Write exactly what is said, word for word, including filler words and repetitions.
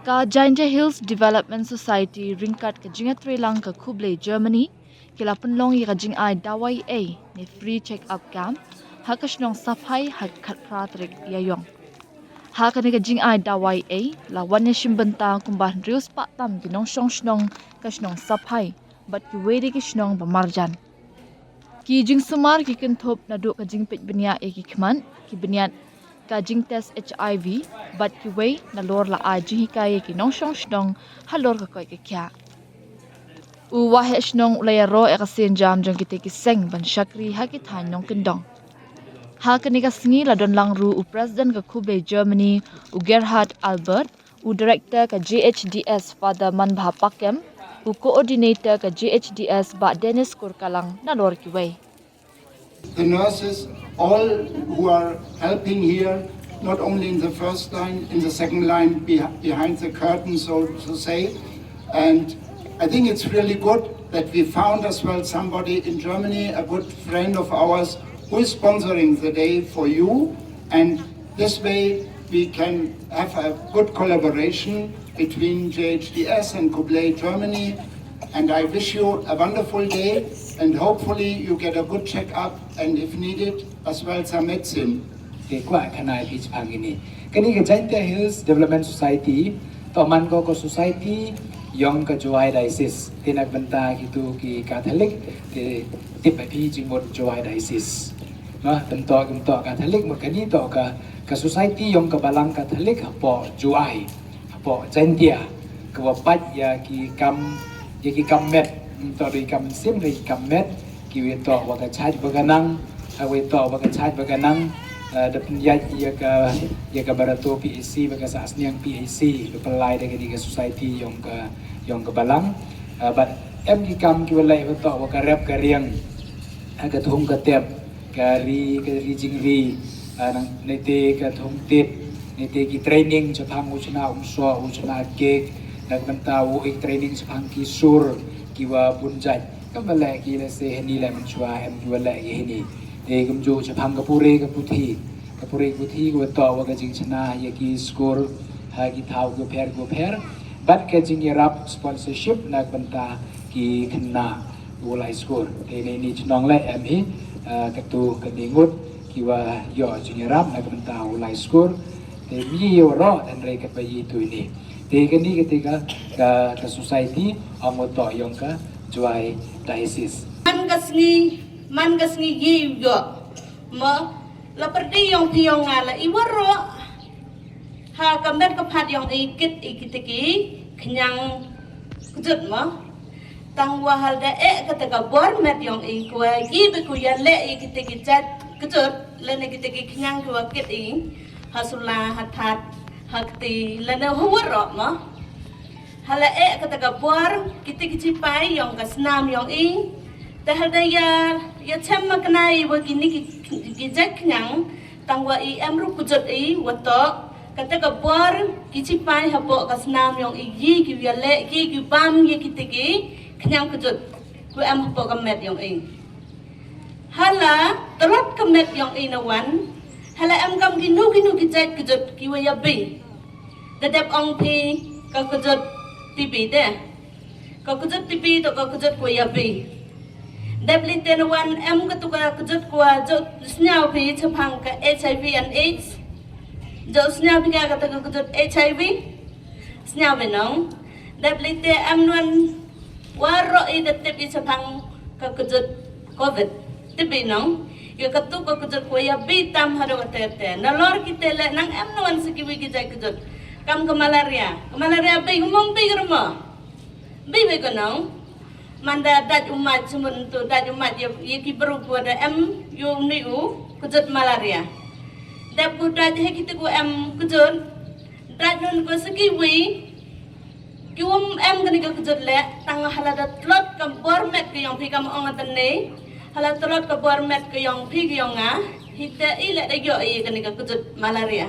Ka Jaintia Hills Development Society ryngkat ka jingïatreilang ka Khublei Germany ki la pynlong ïa ka jingai dawai ei ne free check up camp ha ka shnong Saphai ha ka khatphra tarik Ïaiong. Ha kane ka jingai dawai ei la wan ïashim bynta kumba hynriew spah tam ki nongshong shnong ka shnong Saphai bad kiwei de ki shnong ba marjan. Ki jingsumar ki kynthup naduh ka jingpeit bniah ïa ki khmat, ki bniat, ka jingtest HIV bad kiwei nalor la ai jinghikai ïa ki nongshong shnong halor ka koit ka khiah. U Waheh Shnong u la ïaroh ïa ka sienjam jong kite ki seng ban shakri ha ki thaiñ nongkyndong. Ha kane ka sngi la don lang ruh u President ka Khublei Germany, u Gerhard Albert, u Director ka JHDS Father Manbha Pakem, u Coordinator ka JHDS Bah Dennis Kurkalang nalor kiwei. The nurses, all who are helping here, not only in the first line, in the second line, beh- behind the curtain, so to say. And I think it's really good that we found as well somebody in Germany, a good friend of ours, who is sponsoring the day for you. And this way we can have a good collaboration between JHDS and Khublei Germany. And I wish you a wonderful day, and hopefully you get a good checkup, and if needed, as well some medicine. Te kwah khana ïa phi shaphang kine. Kane ka Jaintia Hills Development Society toh man ko ka society ïong ka Jowai Diocese. Te na ka bynta kito ki Catholic te tip ïa phi jingmut Jowai Diocese. Noh, tymtoh tymtoh Catholic, ma kane toh ka ka society ïong ka Balang Catholic hapoh Jowai, hapoh Jaintia, ka wa pait ïa ki kam, ïa ki kam met, mm, toh dei kam mynsiem, dei kam met, ki wei toh wa ka Church Baganang, ha wei toh wa ka Church Baganang, eh, da pynïaid ïa ka, ïa ka Barato PHC, wa ka Sahsniang PHC, da pynlai da kane ka society ïong ka, ïong ka Balang. Eh, bad em ki kam ki wa leh wa toh wa ka rep ka riang, ha ka thung ka tep, ka ri, ka ri jingri, ah, nang, nete ka thung tip, nete ki training shaphang u shna umsoh, u shna cake, na ka bynta u i training shaphang ki sur, ki wa bun jait. Kam wa leh ki leh se hini leh mynshuwa em ki wa leh ki hini. Te kumjuh shaphang ka pure ka puthi, ka pure ka puthi ka wa toh wa ka jingshna ïa ki skur, ha ki thaw ki pher ki pher. Bad ka jingïarap sponsorship na ka bynta ki khynnah u lai skur. Te ne ni chnong leh em hi, eh, katu ka ningut ki wa ïoh jingïarap na ka bynta u lai skur. Te mi ïoh roh dan rei ka pa yi tu ini. Te kani ka te ka, ka, ka society ong wa toh ïong ka Jowai Diocese. Man ka sngi, man ka sngi yi ïoh. Ma la pyrdi ïong phi ïong nga la i wa roh. Ha ka met ka phad ïong i kit i kiti ki khñiang kjut mo. Tang wa hal da eh kata ka bor met ïong i kwa yi be ku ya leh i kiti ki jat kjut lane kiti ki khñiang ki wa kit i ha sula ha that ha kti lane hu wa roh mo. Hala eh kata ka bor kiti ki chipai ïong ka snam ïong i. Te hal da ya ya chem ma kna i wa kini ki ki jat khñiang. Tang wa i em ruh kjut i wa toh kata ka bor ki chipai hapoh ka snam ïong i yi ki wa leh ki ki bam yi kiti ki khñiang kjut ku em hapoh ka met ïong i. Hala tlot ka met ïong i na wan hala em kam ki nu ki nu ki jait kjut ki wa ya bi. Da dep ong phi ka kjut tibi de. Ka kjut tibi to ka kjut ku ya bi. Dep li te na wan em ka tu ka kjut ku wa jo sñiaw phi chaphang ka HIV and AIDS. Jo sñiaw phi ka kata ka kjut HIV. Sñiaw phi nong. Dep li te em nuan wa roh i da tip i chaphang ka kjut COVID. Tip i nong. Ïa ka tu ka kjut ku ya bi tam ha do ka te te. Na lor ki te le nang em nuan sa ki wi ki jait kjut. Kam ka malaria. Ka malaria bi ka mong bi ka rmo. Bi bi ka nong. Manda daj u maj chimut tu daj u maj ya ya ki bru ku da em yu ni u kjut malaria. Dep ku daj he ki tu ku em kjut. Daj nun ku sa ki wi. Ki um em kani ka kjut le tang hala da tlot ka bor met ka ïong phi kam ong atan ne. Hala tlot ka bor met ka ïong phi ka ïong nga. Hi te i le da ïoh i kani ka kjut malaria.